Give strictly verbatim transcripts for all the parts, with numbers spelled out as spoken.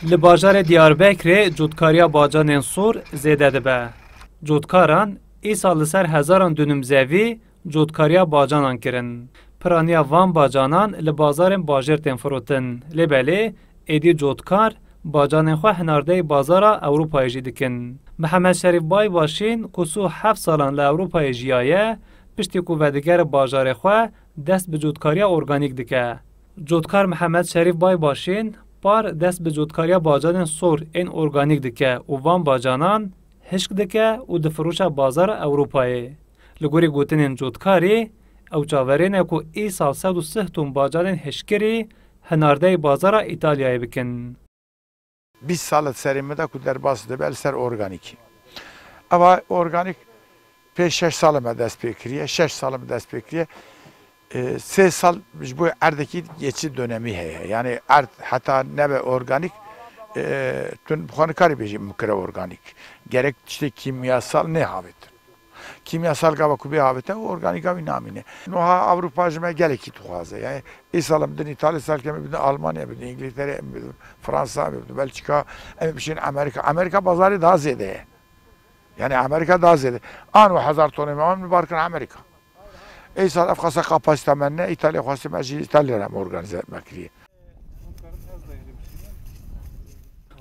Li bajarê Diyarbekirê cotkariya bacanên sor zêde dibe. Cotkaran îsal li ser hezaran dûnim zevî cotkariya bacanan kirin. Piraniya van bacanan li bazarên bajêr tên firotin. Lê belê êdî cotkar bacanên xwe hinardeyî bazara Ewropayê jî dikin. Mihemed Şerîf Baybaşîn ku sî û heft salan li Ewropayê jiyaye, piştî ku vedigere bajarê xwe dest bi cotkariya organîk dike. Cotkar Mihemed Şerîf Baybaşîn par dest bi cotkariya bacanên sor ên organîk dike û van bacanan hişk dike û difiroşe bazara Ewropayê. Li gorî gotinên cotkarî, ew çaverêne ku îsal sed û sih ton bacanên hişkirî hinardeyî bazara Îtalyayê bikin. Bîst sal e serê min de ku derbas dibe li ser organîkî. Eva organîk pê şeş sal e me dest pê kiriye, şeş sal e me dest pê kiriye. E, sê sal ji bo erdekî geçît dönemî heye. Yani erd heta nebe organîk, e, tu nixwe nikarî bêjî bikire organîk. Gerek tiştê kîmyasal nê havêtin. Kîmyasal gava ku bê havête û organîka wî namîne. Nuha Ewropa ji me gelekî dixwaze. Yani îsal em bidin Îtalya, salkê em bidin Almanya, bidin Îngiltere, em bidin Fransa, em bidin Belçika, em bişîn Amerika. Amerika bazarê daha zêde ye. Yani Amerika daha zêde. An û hezar tonê me em bar kin Amerika. Îsal ev xasa kapasite me ne, Îtalya xwestê me jî Îtalya re em organize etme kiriye.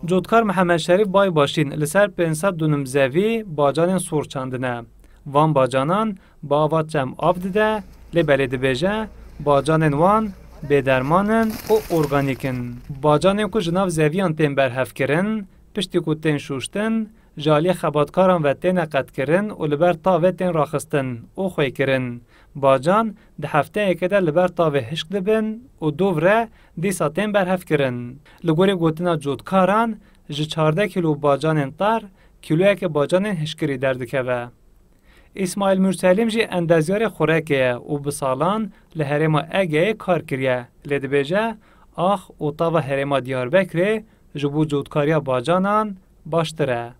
Cotkar Mihemed Şerîf Baybaşîn li ser pênc sed dûnim zevî bacanên sor çandine. Van bacanan bi ava çem av dide, lê belê dibêje, bacanên wan bêderman in û organîk in. Bacanên ku ji nav zeviyan tên berhevkirin, piştî ku tên şûştin, ji aliyê xebatkaran ve têne qetkirin û li ber tavê tên raxistin û xwêkirin. Bacan di hefteyekê de li ber tavê hişk dibin û dûv re dîsa tên berhevkirin. Li gorî gotina cotkaran, ji çardeh kîlo bacanên tar, kîloyeke bacanên hişkirî derdikeve. Îsmaîl Murselîm jî endezyarê xurekê ye û bi salan li herêma Egeyê kar kiriye. Lê dibêje, ax û tava herêma Diyarbekirê ji bo cotkariya bacanan baştir e.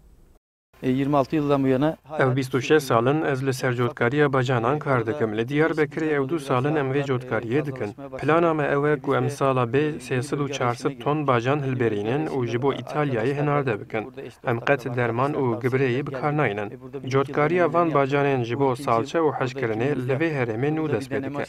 E, yirmi altı yıldan bu yana hala Ev bîst û şeş sal in ez li ser cotkariya bacanan kar dikim. Li Diyarbekirê ew du sal in em vê cotkariyê dikin. Plana me ew e ku em sala bê sê sed û çar sed ton bacan hilberînin û ji bo Îtalyayê hinarde bikin. Em qet derman û gibreyê bi kar naynin. Cotkariya van bacanên ji bo salçe û hişkirinê li vê herêmê nû dest pê dike.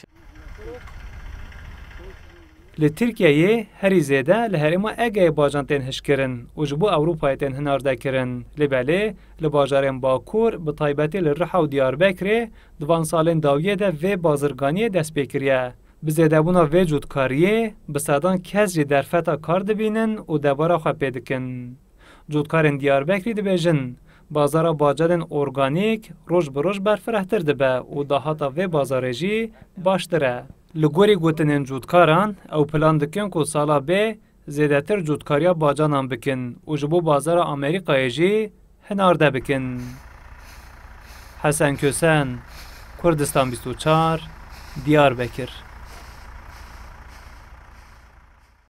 Li Tirkiyeyê herî zêde li herêma Egeyê bacan tên hişkirin û ji bo Ewropayê tên hinardekirin. Lê belê li bajarên Bakur, bi taybetî li Riha û Diyarbekirê di van salên dawiyê de vê bazirganiyê dest pê kiriye. Bi zêdebûna vê cotkariyê bi sedan kes jî derfeta kar dibînin û debara xwe pê dikin. Cotkarên Diyarbekirî dibêjin, bazara bacanên organîk roj bi roj berfirehtir dibe û dahata vê bazarê jî baştir e. Li gorî gotinên cotkaran, ew plan dikin ku sala bê zêdetir cotkariya bacanan bikin û ji bo bazara Amerîkayê jî hinarde bikin. Hesen Kösen, Kurdistan bîst û çar, Diyarbekir.